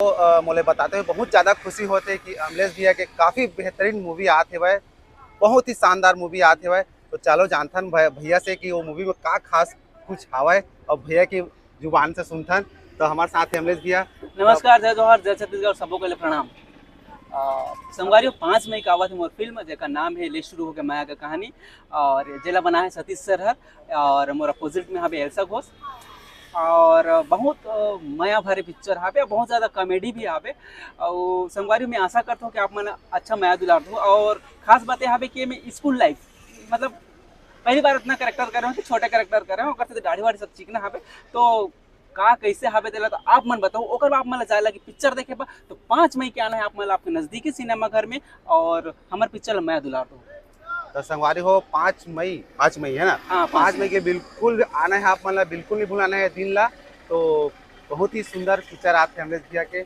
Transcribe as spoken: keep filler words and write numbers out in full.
तो अ, मोले बताते हुए बहुत ज्यादा खुशी होथे कि अमलेश भैया के काफी बेहतरीन मूवी आत हेवय, बहुत ही शानदार मूवी आत हेवय। तो चलो जानथन भै-, भैया से कि वो मूवी में का खास कुछ हावय और भैया की जुबान से सुनथन। तो हमारे साथ हे अमलेश भैया। नमस्कार, जय जोहार, जय छत्तीसगढ़, सबो के लिए प्रणाम। अ, संगवारी हो, पाँच मई का आवत हे मोर फिल्म, जेकर नाम हे ले शुरू होगे मया के कहानी, और जेला बनाए हे सतीश सर हर, और मोर अपोजिट में हवे एल्सा घोष। और बहुत अ, मया भरे पिक्चर हवे, बहुत ज्यादा कॉमेडी भी हवे। और संगवारी हो, मैं आशा करता हूँ कि आप मन अच्छा मया दुलार दो। और खास बात ये हवे कि मैं स्कूल लाइफ, मतलब पहली बार इतना कैरेक्टर करे हूँ, छोटे कैरेक्टर करे हूँ, ओकर से दाढ़ी वाढ़ी सब चिकना हवे। तो का कैसे हवे तेला तो आप मन बताओ, ओकर बाद आप मन ला जाए लगी पिक्चर देखे बर। तो पाँच मई के आना हे आप मन ला आपके नजदीकी सिनेमा घर में, और हमर पिक्चर ला मया दुलार दो। तो संगवारी हो, पाँच मई, पाँच मई है ना? हाँ, पाँच पाँच मई के बिल्कुल आना हे आप मन ला, बिल्कुल नहीं भुलाना हे दिन ला। तो बहुत ही सुंदर पिक्चर आत हे अमलेश भैया के,